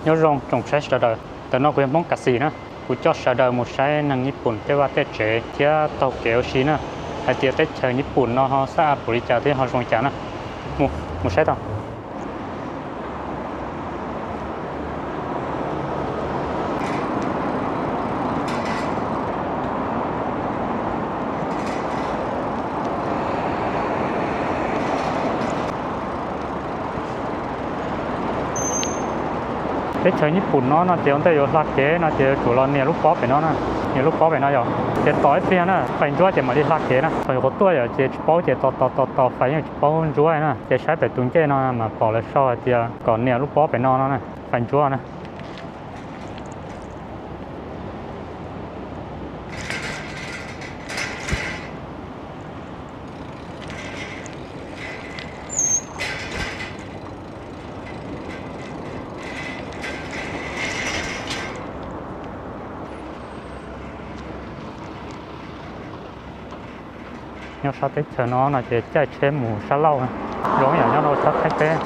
Nyob zoo tsoom saib sawv daws, ntawm no kuv yog Hmoob Kas Xis na. Kuv coj sawv daws mus saib neeg Nyij Pooj tej vaj tej tsev thiab taug kev ua si na, hais tias teb chaws Nyij Pooj no ho xab ab puas li cas thiab ho zoo li cas na. Mus, mus saib tau. Teb chaws Nyij Pooj no no ces ua ntej yuav hla kev no ces yuav tsum los nias lub pob pem no na. Nias lub pob pem no yom, ces tos ib pliag na, fais ntsuab ces mam li hla kev na. Thaum yuav qhuav tuaj yom ces tsis paub ces tos tos tos tos fais yeej tsis paub ntsuab na. Ces saib pem tus ncej no mas pom lawv sau hais tias kom nias lub pob pem no no na, fais ntsuab na. Nyob sab teb chaws no no ces caij tsheb mus sab laug na, zoo yam nyob rau sab Thaib teb.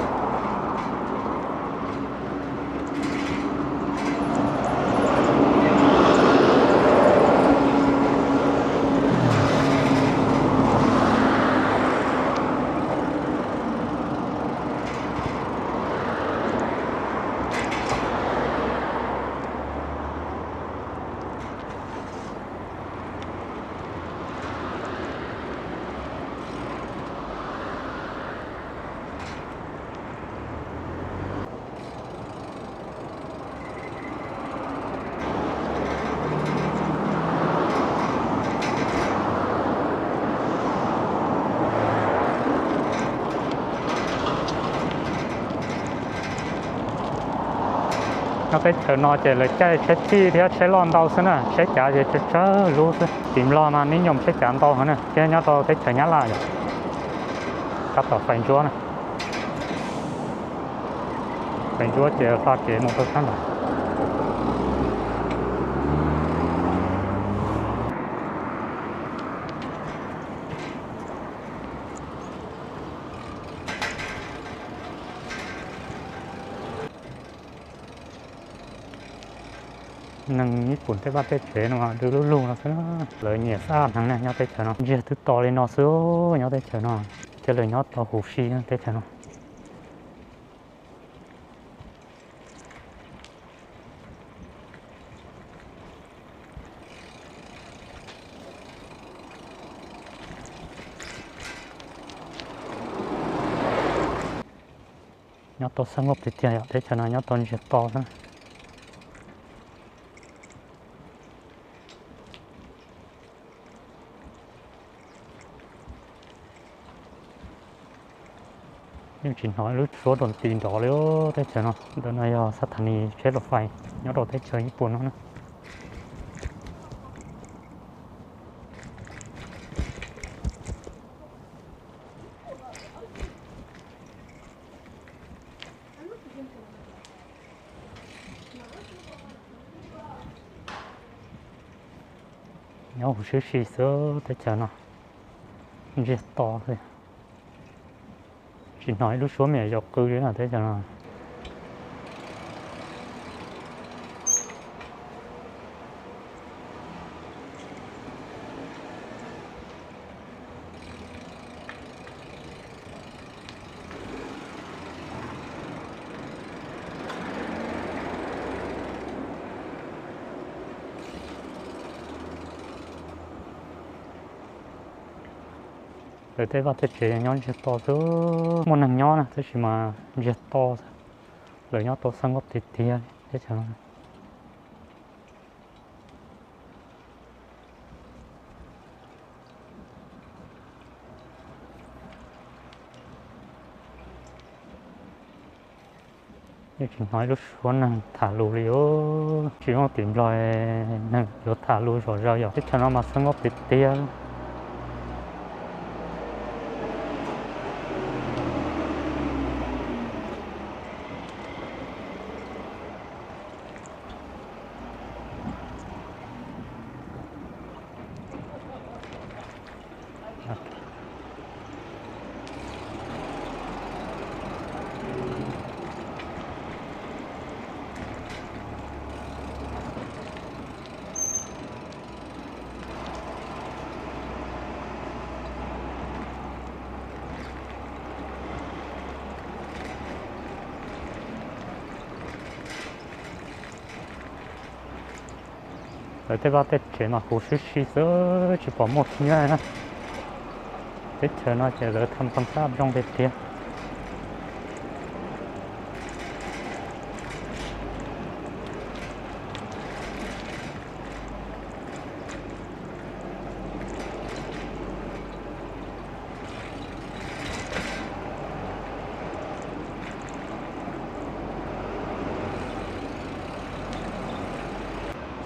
Nyob teb chaws no ces lawv caij tsheb tij thiab tsheb loj ntau xwb na, tsheb cav ces tsawg tsawg lub xwb. Tim Nplog mas nib nyoo tsheb cav ntau heev na, thiab nyob rau teb chaws Nyab Laj yom, tab tom fais ntsuab na. Fais ntsuab ces hla kev mus rau sab nraud. Neeg Nyij Pooj tej vaj tej tsev no mas dwb lub lug no xwb, lawv nyiam xab ab heev na. Nyob teb chaws no ntsiag twb to li no xwb, nyob teb chaws no thiab lawv nyob tau huv si teb chaws no. Nyob tau xab nkauj tiag tiag yom, teb chaws no nyob tau ntsiag to xwb. Yeej tsis hnov ib lub suab dog ti nrov li teb chaws no. Ntawm no yog xab tha nis tsheb laus fais nyob rau teb chaws Nyij Pooj no na. Nyob huv si xwb teb chaws no, ntsiag to xwb. Tsis hnov ib lub suab me nyuam yaus qw li na teb chaws no. Lawv tej vaj tej tsev nyob ntsiag to xwb, muaj neeg nyob na tab sis mas ntsiag to xwb. Lawv nyob tau xab nkauj tiag tiag li teb chaws no. Yeej tsis hnov ib lub suab neeg tham lus li os. Tsis muaj tim Nplog neeg yuav tham lus zom zaws yom. Teb chaws no mas xab nkauj tiag tiag. Lawv tej vaj tej tsev mas huv sib si xwb, tsis pom muaj kiag na. Teb chaws no ces lawv tham pab sab zoo tiag tiag.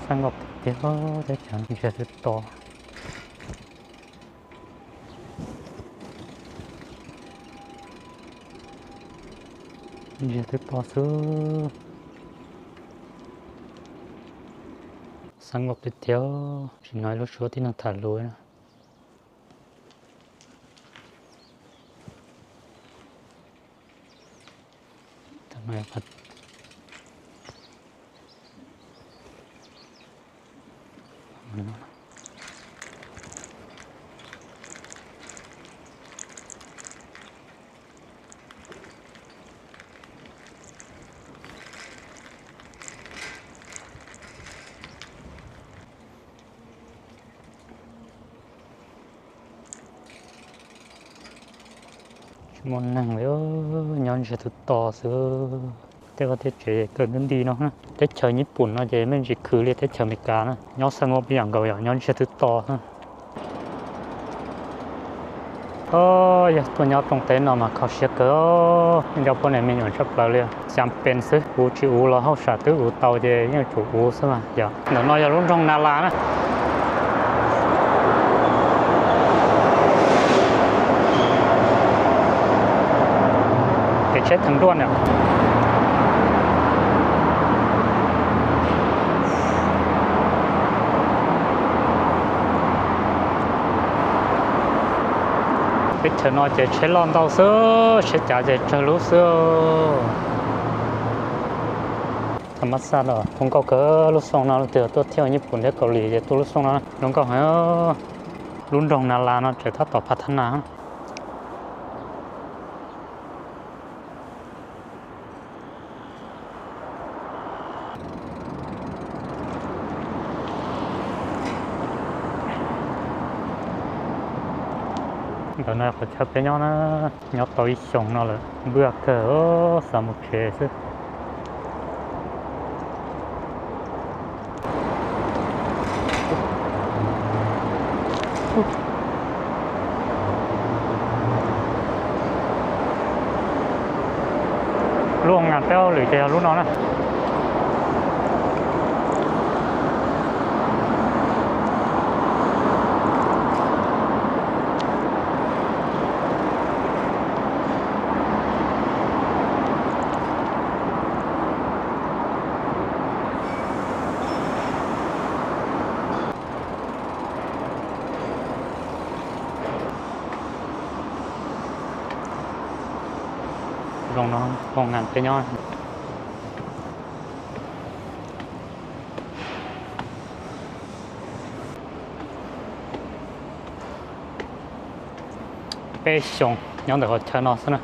Xab nkauj tiag tiag, teb chaws ntsiag twb to. Ntsiag twb to xwb. Xab nkauj tiag tiag, tsis hnov lub suab tib neeg tham lus na. Tsis muaj neeg li, nyob ntsiag twb to xwb. Tej vaj tej tsev kawg nti nti no na. Teb chaws Nyij Pooj no ces me ntsis khwv li teb chaws Amelikas na, nyob xab nkauj ib yam nkaus yom, nyob ntsiag twb to xwb. Yog tuaj nyob rooj teb no mas kho siab kawg, nej cov poj niam me nyuam tshaj plaws li. Xyav pes xwb, uv tsis uv los hauj sam twb uv tau ces yeej tsum uv xwb mas yog. Ntawm no yog lub nroog Nas Las na. Kev tsheb theem duaj na. Teb chaws no ces tsheb loj ntau xwb, tsheb cav ces tsawg lub xwb. Thaum mab xaj los zoo nkauj kawg lub xyoo no, leej twg tuaj thiab Nyij Pooj thiab Kaus Lim ces tuaj lub xyoo no zoo nkauj heev. Lub nroog Nas Las no tseem tab tom phav thab nas. Ntawm no qhov chaw peb nyob na, nyob tau ib xyoos no lawm, npwj kawg, xav mus tsev xwb. Lub hoo nas peb hauj lwm ces yog lub no na. Zoo no, hoo nas peb nyob. Peb xyoos nyob ntawm qhov chaw no xwb na.